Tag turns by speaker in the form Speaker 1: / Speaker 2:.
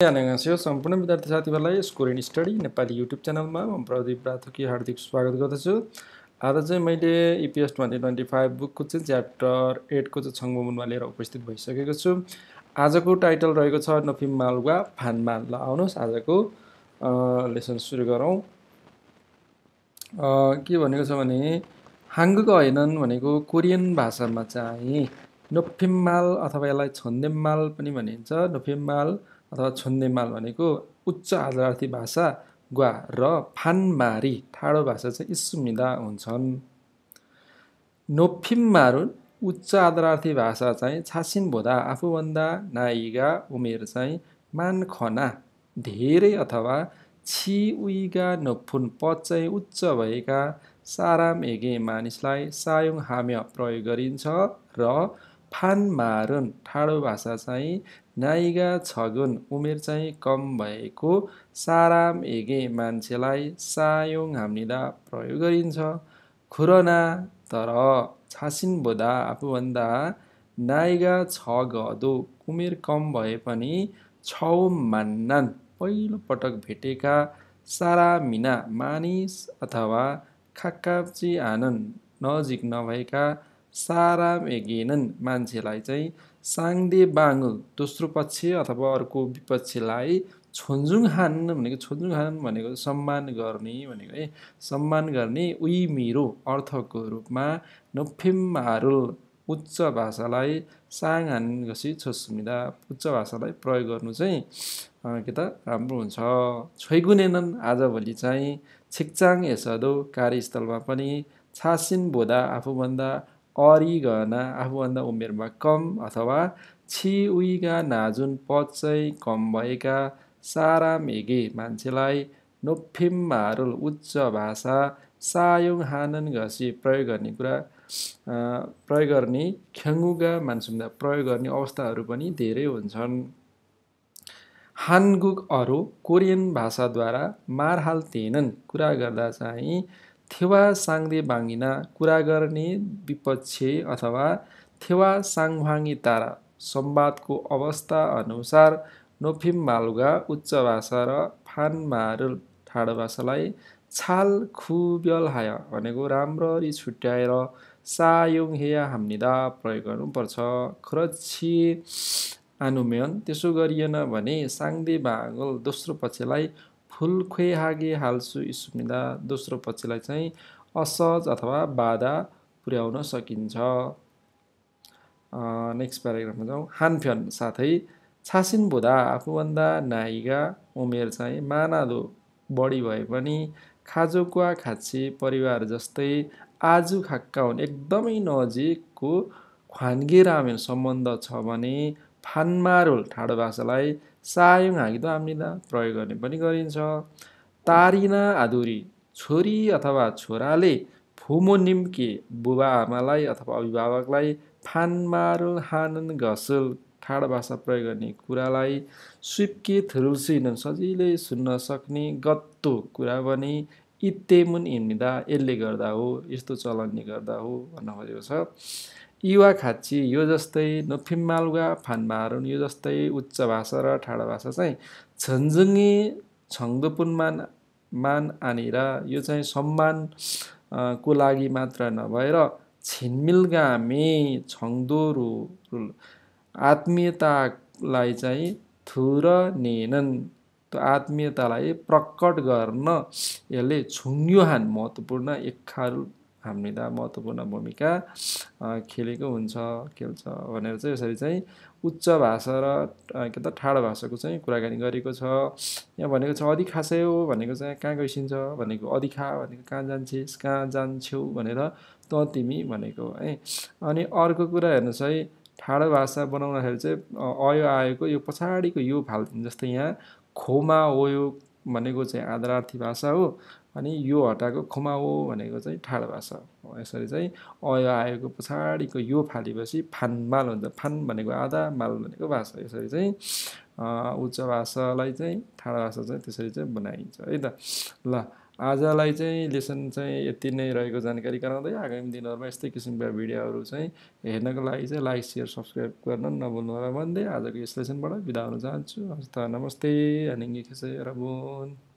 Speaker 1: 안녕하세요 सम्पूर्ण विद्यार्थी साथीहरुलाई score study Nepali YouTube च्यानलमा म प्रदीप राथुकी हार्दिक स्वागत गर्दछु। आज चाहिँ मैले इपिएस 2025 बुकको चाहिँ च्याप्टर 8 को चाहिँ छङ्गुमुनमा लिएर उपस्थित भइसकेको छु। आजको टाइटल रहेको छ नफिमाल वा फानमाल। ल आउनुस् आजको लेसन सुरु गरौँ। के भनेको छ भने हाङ्गुक हैनन भनेको कोरियन भाषामा चाहिँ नोफिमाल अथवा यसलाई छोन्देमाल पनि भनिन्छ। नोफिमाल अथवा छोन्देमाल भनेको उच्च आदरार्थी भाषा ग्वा र फानमारी ठाडो भाषा चाहिँ इसुमिदा हुन्छन्। नोफिमारुन उच्च आदरार्थी भाषा चाहिँ छासिन भोदा आफूभन्दा नाइगा उमेर चाहिँ मान खना धेरै अथवा छि उइगा नफुन पद चाहिँ उच्च भएका साराम एगे मानिसलाई सायुङ हाम्य प्रयोग गरिन्छ र फानमारुन ठाडो भाषा चाहिँ नाइगा छगुन उमेर चाहिँ कम भएको साराम एगे मान्छेलाई सायुङ हाम्निदा प्रयोग गरिन्छ। खुरना तर छासिन बोदा आफूभन्दा नाइगा छ गदो उमेर कम भए पनि छौ मान्नान पहिलो पटक भेटेका सारा मिना मानिस अथवा खाक्काप्ची आनन नजिक नभएका सारा एगेनन मान्छेलाई चाहिँ साङदे बाङ्गुल दोस्रो पक्ष अथवा अर्को विपक्षलाई छोन्जुङ हान भनेको सम्मान गर्ने भनेको सम्मान गर्ने उही मेरो अर्थको रूपमा नोफिमारुल उच्च भाषालाई साङ हान गसी छोस्मिदा उच्च भाषालाई प्रयोग गर्नु चाहिँ के त राम्रो हुन्छ। छोइगुनेनन आजभोलि चाहिँ छिक्चाङ यसदो कार्यस्थलमा पनि छासिन बोदा आफूभन्दा अरिगना आफूभन्दा उमेरमा कम अथवा छि उइगा नाजुन पद चाहिँ कम भएका सारा मेगे मान्छेलाई नोफिमारुल उच्च भाषा सायुङ हानन घसी प्रयोग गर्ने ख्याङ्गुगा मान्छुम्दा प्रयोग गर्ने अवस्थाहरू पनि धेरै हुन्छन्। हान्गुक अरू कोरियन भाषाद्वारा मारहाल तेनन कुरा गर्दा चाहिँ थेवा साङदे बाङ्गिना कुरा गर्ने विपक्ष अथवा थेवा साङभाङ्गी तारा संवादको अवस्था अनुसार नोफिमालुगा उच्च भाषा र फानमारुल ठाडो भाषालाई छाल खुब्यलहाय भनेको राम्ररी छुट्याएर सायुङ हेया हाम्निदा प्रयोग गर्नुपर्छ। खरछि आनुमेन त्यसो गरिएन भने साङदे बाङ्गुल दोस्रो पक्षलाई फुलख्वे हागे हाल्सु इसुमिदा दोस्रो पक्षलाई चाहिँ असहज अथवा बाधा पुर्याउन सकिन्छ। नेक्स्ट प्याराग्राफमा जाउँ। हानफ्यन साथै छासिन बोदा आफूभन्दा नाइगा उमेर चाहिँ मानादो बढी भए पनि खाजोक्वा खाची परिवार जस्तै आजु खाक्काउन एकदमै नजिकको ख्वान्गे रामेन सम्बन्ध छ भने फानमारुल ठाडो भाषालाई सायुङ हागिदो आम्निदा प्रयोग गर्ने पनि गरिन्छ। तारिना आदुरी छोरी अथवा छोराले फुमो निम्के बुबा आमालाई अथवा अभिभावकलाई फानमारुल हानन घसुल ठाडो भाषा प्रयोग गर्ने कुरालाई स्विप्के थुरुल्सिन सजिलै सुन्न सक्ने गत्तो कुरा पनि इत्तेमुन इम्निदा यसले गर्दा हो यस्तो चलनले गर्दा हो भन्न खोजेको छ। इवा खाची यो जस्तै नोफिमालुगा फानमारुन यो जस्तै उच्च भाषा र ठाडो भाषा चाहिँ झन्जुङ्गे छङ्दोपुन मान आनिरा यो चाहिँ सम्मान को लागि मात्र नभएर छिनमिलगामे छङ्दोरु आत्मीयतालाई चाहिँ थुर नेनन त्यो आत्मीयतालाई प्रकट गर्न यसले छुङ्युहान महत्त्वपूर्ण एकखाल हाम्निदा महत्त्वपूर्ण भूमिका खेल्छ भनेर चाहिँ यसरी चाहिँ उच्च भाषा र के त ठाडो भाषाको चाहिँ कुराकानी गरेको छ। यहाँ भनेको छ अधि खासयो भनेको चाहिँ कहाँ गइसिन्छ भनेको अधिखा भनेको कहाँ जान्छेस् कहाँ जान्छौ भनेर त तिमी भनेको है। अनि अर्को कुरा हेर्नुहोस् है ठाडो भाषा बनाउँदाखेरि चाहिँ अयो आएको यो पछाडिको यो फाल्दिन्छ। जस्तै यहाँ खोमा ओयो भनेको चाहिँ आदरार्थी भाषा हो अनि यो हटाएको खोमा ओ भनेको चाहिँ ठाडो भाषा हो। यसरी चाहिँ अयो आएको पछाडिको यो फालेपछि फानमाल हुन्छ। फान भनेको आधा माल भनेको भाषा। यसरी चाहिँ उच्च भाषालाई चाहिँ ठाडो भाषा चाहिँ त्यसरी चाहिँ बनाइन्छ है त। ल आजलाई चाहिँ लेसन चाहिँ यति नै रहेको जानकारी गराउँदै आगामी दिनहरूमा यस्तै किसिमका भिडियोहरू चाहिँ हेर्नको लागि चाहिँ लाइक सेयर सब्सक्राइब गर्न नभुल्नु होला भन्दै आजको यस लेसनबाट बिदा हुन चाहन्छु। हस् त नमस्ते, हानिङ्गे खेसे रबुन।